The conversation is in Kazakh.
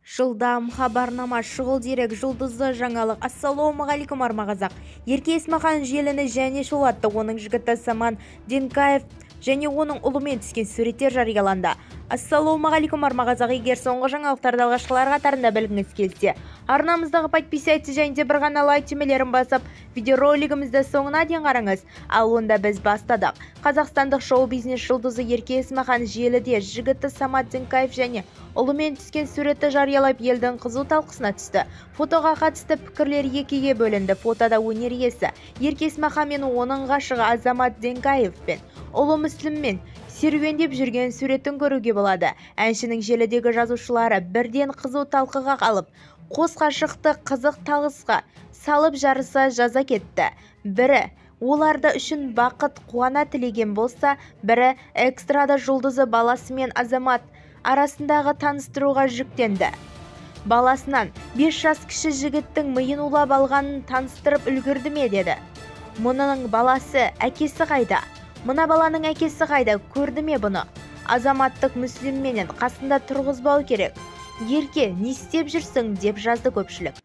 Жылдам хабарнама, шұғыл дерек, жұлдызды жаңалық. Ассалаумағалейкум, арма қазақ! Ерке Есмахан желіні және шулатты. Оның жігіті Самат Денкаев және оның ұлымен түскен суреттер жарияланды. Ассалаумағалейкум, арма қазақ! Егер соңғы жаңалықтарды алғашқылар қатарында білгіңіз келсе, арнамыздағы подписаться және де бір ғана лайк түймелерін басып, видеоролигімізді соңына дейін қараңыз. Ал онда біз бастадық. Қазақстандық шоу-бизнес жұлдызы Ерке Есмахан желіде жігіті Самат Денкаев және ұлымен түскен суретті жариялап, елдің қызу талқысына түсті. Фотоға қатысты пікірлер екіге бөлінді. Фотода өнер иесі Ерке Есмахан мен оның ғашығы Азамат Денкаев пен ұлы Мүсліммен серуендеп жүрген суретін көруге болады. Әншінің желідегі жазушылары бірден қызу талқыға қалып, қос ғашықты қызық талқыға салып, жарыса жаза кетті. Бірі оларды үшін бақыт қуана тілеген болса, бірі эстрада жұлдызы баласы мен Азамат арасындағы таныстыруға жүктенді. Баласынан 5 жас кіші жігіттің миын улап алғанын таныстырып үлгерді ме деді. Мұның баласы, әкесі қайда? Мына баланың әкесі қайда, көрді ме бұны? Азаматтық Мүслімменен қасында тұрғызбау керек. Ерке, не істеп жүрсің, деп жазды көпшілік.